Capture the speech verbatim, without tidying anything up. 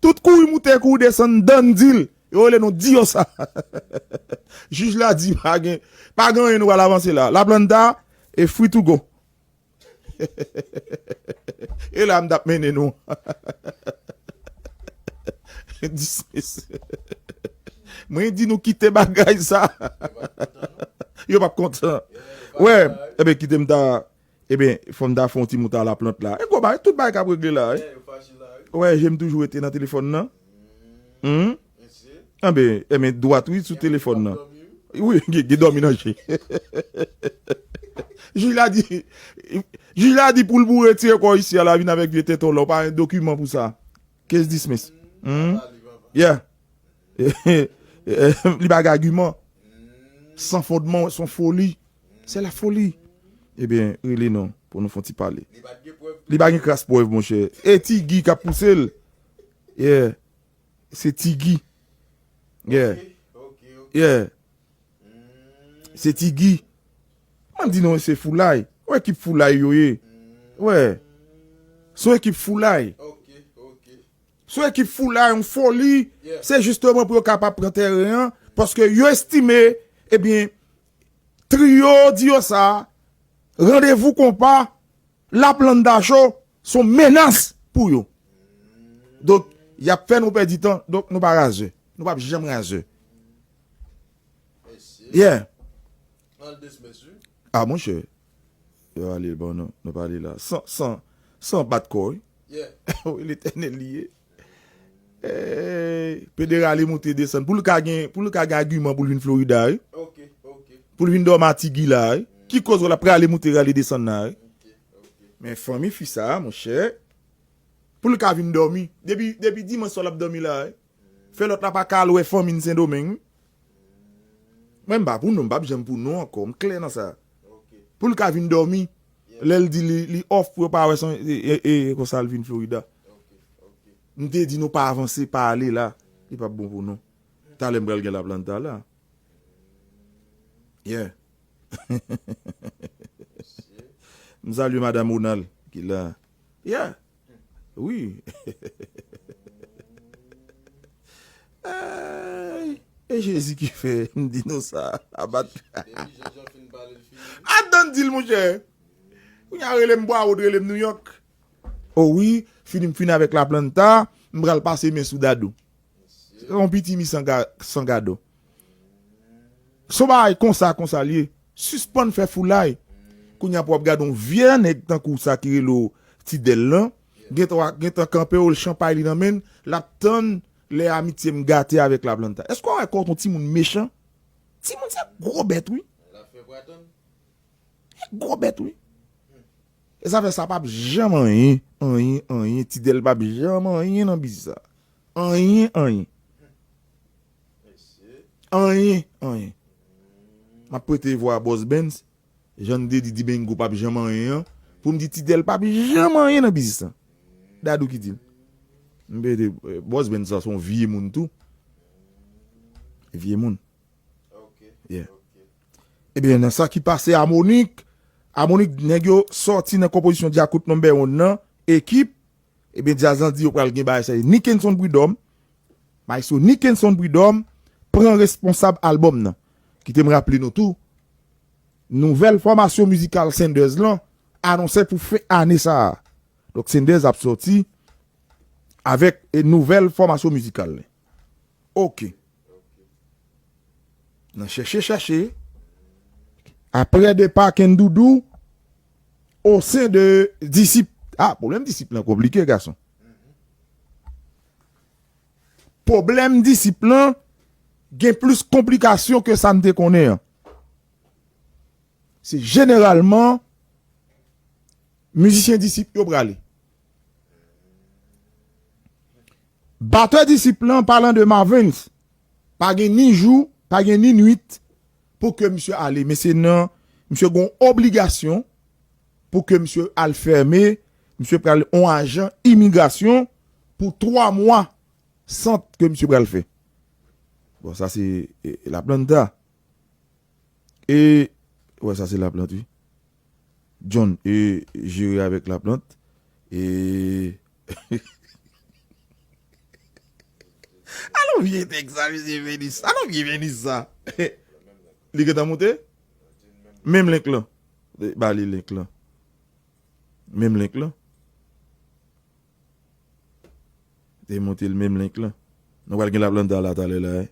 Tout kouri moute, kouri desann, Dandy l. Yo rele nou Diosa. Jij la di pa gen, pa gen anyen, nou pral avanse la. Laplanta, e free to go. E la m t ap mennen nou. Dismiss. Mwen di nou kite bagay sa. Yo p ap kontan. Wè, ebyen kite m ta, ebyen fò m ta fè yon ti moute a Laplanta la. E gwo bagay, tout bagay k ap regle la. Wè, je m toujou rete nan telefòn nan. Hmm? Anben, enben dwat wi sou telefòn nan. Wi, gen, gen dòmi nan je. Jij la di, jij la di pou l pou retire kò isi a la vin avèk vye tenten w la, ou pa gen dokiman pou sa. Case dismiss. Hmm? Yeah. Li pa gen agiman. San fondman, se yon foli. Se la foli. Ebyen, rele non, pou nou fè yon ti pale. Li pa gen kras prèv, monchè. E Ti Guy k ap pouse l. Yeah. Se Ti Guy. Yeah. Yeah. Se Ti Guy. Mwen di nou se foulay. Yon ekip foulay yo ye. Wè. Se yon ekip foulay. Se yon ekip foulay, yon foli. Se jisteman pou yo kapab pran teren an. Paske yo estime, ebyen, triyo Diosa, Randevou Konpa, Laplanta Show, se yon menas pou yo. Donk, y ap fè nou pèdi tan. Donk, nou pa razè. Nou p ap janm razè. Yeah. Ah, monchè. Yo ale bon, nou, nou pale la. San, san, san bat kò, wi. Wi, Letènèl li ye. Ey, Pedro ale moute desann. Pou l ka gen, pou l ka gen agiman pou l vin Florida, wi. Pou l vin dòmi a Ti Guy la, wi. Ki koz w la prale moute rale desann la, wi. Men fanmi fi sa, monchè. Pou l ka vin dòmi. Depi, depi dimanch swa l ap dòmi la, wi. Fè lòt la pa ka al wè fanmi n Sendomeng, wi. Mwen, m pa pou non, m p ap janm pou non ankò. M klè nan sa. Pou l ka vin dòmi. Lè l di li, li off pou yo pa wè son, e, e, e, konsa l vin Florida. M te di nou pa avanse, pa ale la. Li p ap bon pou nou. Talè m pral gen Laplanta la. Yeah. M salye Madanm Ronald ki la. Yeah. Wi. Ay, e Jezi ki fè m di nou sa. Abat. Atann di l, monchè. Kounye a rele m Bwawod, rele m Nouyòk. O wi, fini m fini avèk Laplanta, m pral pase men sou Dadou. Se yon piti mi san ga-, san gado. Se yon bagay konsa, konsa l ye. Sispann fè foulay. Kounye a pou w ap gade yon vye nèg tankou sa ki rele w Ti Dèl lan. Gentan, gentan kanpe w, l chanpay li nan men l, l ap tann lè amitye m gate avèk Laplanta. Èske w wè kòman yon timoun mechan? Timoun se gwo bèt, wi. L ap fè pou atann. E gwo bèt, wi. E sa fè sa p ap janm anyen, anyen, anyen. Ti Dèl p ap janm anyen nan biznis sa. Anyen, anyen. Anyen, anyen. M ap prete vwa a Bòs Benz. Jan n te di Dibengo p ap janm anyen an. Pou m di Ti Dèl p ap janm anyen nan biznis lan. Dadou ki di l. M prete, eh, Bòs Benz sa se yon vye moun tou. Vye moun. Yeah. Ebyen, nan sa ki pase Amonik, Amonik, nèg yo sòti nan konpozisyon Djakout number one nan, ekip, ebyen, djaz lan di yo pral gen bagay sa. Nickenson Prud'homme, Maestro Nickenson Prud'homme, pran responsab albòm nan. Kite m raple nou tou, nouvèl fòmasyon mizikal Senders lan anonse pou fen ane sa a. Donk, Senders ap sòti avèk, e, nouvèl fòmasyon mizikal li. Ok. Nan chèche, chèche. Aprè depa Kendoudou, o sen de Disip. Ah, pwoblèm Disip lan konplike, gason. Pwoblèm Disip lan gen plis konplikasyon ke sa n te konnen an. Se jeneralman mizisyen Disip yo prale. Batè Disip lan, palan de Marvens, pa gen ni jou, pa gen ni nwit pou ke misye ale. Men se nan, misye gen yon obligasyon pou ke misye al fèmen, misye pral yon ajan imigrasyon pou twa mwa sant ke misye pral fè. Bon, sa se, e, Laplanta. E, wè, sa se Laplanta, wi. John, e, jere avèk Laplanta. E, Vye tèks sa, misye Venis. A non, vye Venis sa. Li gentan moute? Menm link lan. Ba li link lan. Menm link lan. Te monte l menm link lan. Nou pral gen Laplanta la talè la, eh.